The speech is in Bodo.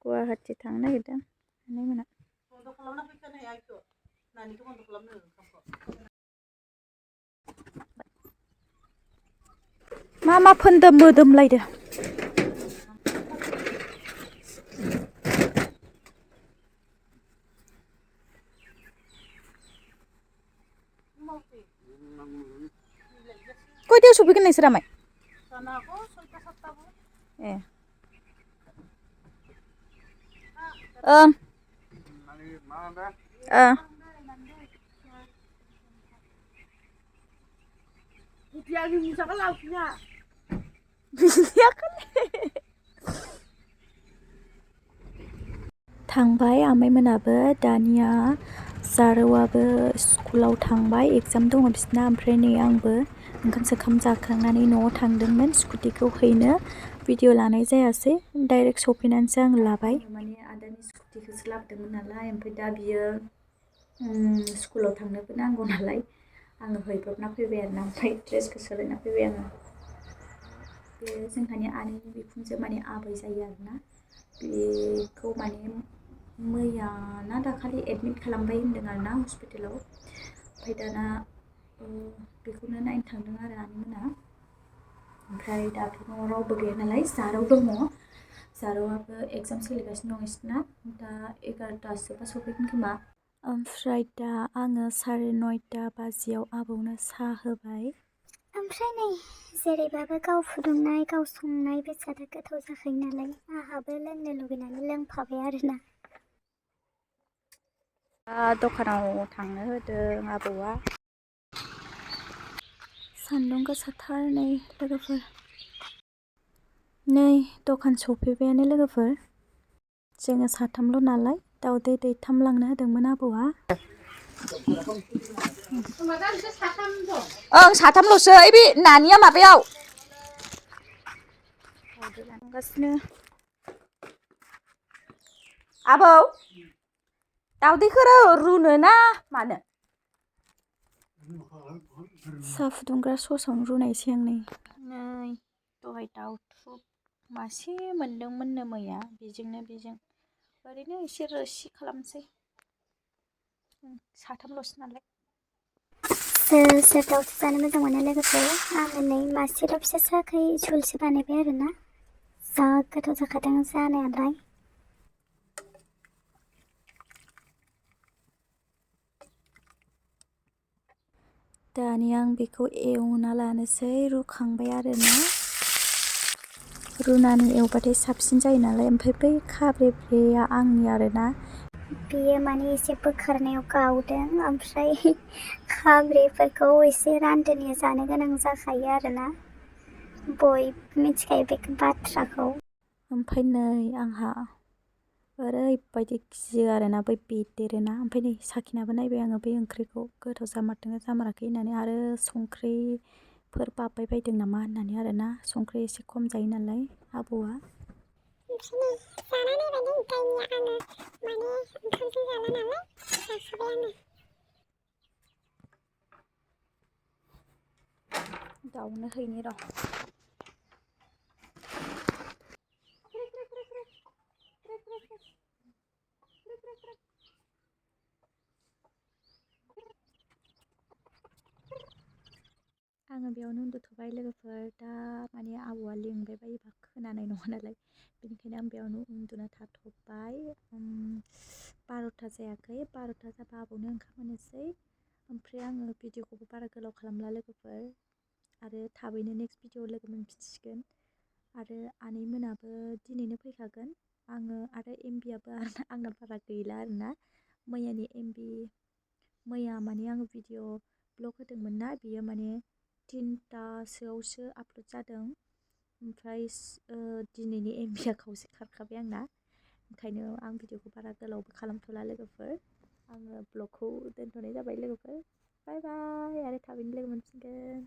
गुवाहाटि थांनो नागिरदों आनैमोना मा फोन्दों मोदोमलायदो खयथायाव सफैगोन नोंसोरा माय ए ओं थांबाय आमाइमोनाबो दानिया जारौआबो स्कुलाव थांबाय एग्जाम दङ बिसना ओमफ्राय नै आंबो ओंखाम सोखाम जाखांनानै न'आव थांदोंमोन स्कुटिखौ हैनो भिडिअ लानाय जायासै डाइरेक्ट सफैनानैसो आं लाबाय माने आदानि स्कुटिखौसो लाबोदोंमोन नालाय ओमफ्राय दा बियो स्कुलाव थांनोबो नांगौ नालाय आङो हैब्रबना फैबाय आरोना ओमफ्राय ड्रेसखौ सोलायना फैबाय आङो बे जोंहानि आनैनि बिखुनजो माने आबै जायो आरोना बेखौ माने मैया ना दाखालि एडमिट खालामबाय होनदों आरोना हस्पिटालाव ओमफ्राय दाना बेखौनो नायनो थांदों आरो आनैमोना ओमफ्राय दाथ' न'आव रावबो गैया नालाय जारौ दङ जारौआबो एग्जाम सोलिगासिनो दं बिसोरना दा 11थासोबा सफैगोन खोमा ओमफ्राय दा आङो 9:30 बाजियाव आबौनो साहा होबाय ओमफ्राय नै जेरैबाबो गाव फुदुंनाय गाव संनाय बेसादा गोथाव जाखायो नालाय आंहाबो लोंनो लुगैनानै लोंफाबाय आरोना दखानाव थांनो होदों आबौआ सान्दुं गोसाथार नै लोगोफोर नै दखान सफैबायानो लोगोफोर जोङो साथामल' नालाय दाउदै दैथाम लांनो होदोंमोन आबौआ ओं साथामल'सो ओइ बे नानिया माबायाव दाउदै लांगासिनो आबौ दाउदैखौ रुनो ना मानो साहा फुदुंग्रा ससावनो रुनायसै आं नै दहाय दाउथु मासे मोनदोंमोननो मैया बेजों ओरैनो एसे रोसि खालामसै साथामल'सो नालाय सोर दाउथु जानो मोजां मोनो लोगोफोर आङो नै मासेल' फिसा साखै झुलसो बानायबाय आरोना जा गोथाव जाखादों जानायालाय दानिया आं बेखौ एवना लानोसै रुखांबाय आरोना रुनानै एवबाथाय साबसिन जायो नालाय ओमफ्राय बै खाब्रेब्रेया आंनि आरोना बेयो माने एसे बोखारनायाव गावदों ओमफ्राय खाब्रेफोरखौ एसे रानदोनिया जानो गोनां जाखायो आरोना बयबो मिथिखायो बे बाथ्राखौ ओमफ्राय नै आंहा ओरैबायदि गियो आरोना बै बेदेरोना ओमफ्राय नै साखिनाबो नायबाय आङो बै ओंख्रिखौ गोथाव जामारदोंना जामाराखै होननानै आरो संख्रिफोर बाबबाय बायदों नामा होननानै आरोना संख्रि एसे खम जायो नालाय आबौआ दाउनो हैनि र' आङो बेयावनो उन्दुथ'बाय लोगोफोर दा माने आबौआ लिंबाय बायोबा खोनानाय नङा नालाय बेनिखायनो आं बेयावनो उन्दुना थाथ'बाय 12था जायाखै 12था जाबा आबौनो ओंखाम होनोसै ओमफ्राय आङो भिडिअखौबो बारा गोलाव खालामला लोगोफोर आरो थाबैनो नेक्स्ट भिडिअ लोगो मोनफिनसिगोन आरो आनैमोनाबो दिनैनो फैखागोन आङो आरो एमबियाबो आंना बारा गैला आरोना मैयानि एमबि मैया माने आङो भिडिअ ब्लग होदोंमोन ना बियो माने 3थासोआवसो आपल'ड जादों ओमफ्राय दिनैनि एमबिया खावसे खारखाबाय आंना ओंखायनो आं भिडिअखौ बारा गोलावबो खालामथ'ला लोगोफोर आङो ब्लगखौ दोनथ'नाय जाबाय लोगोफोर बाय बाय आरो थाबैनो लोगो मोनफिनगोन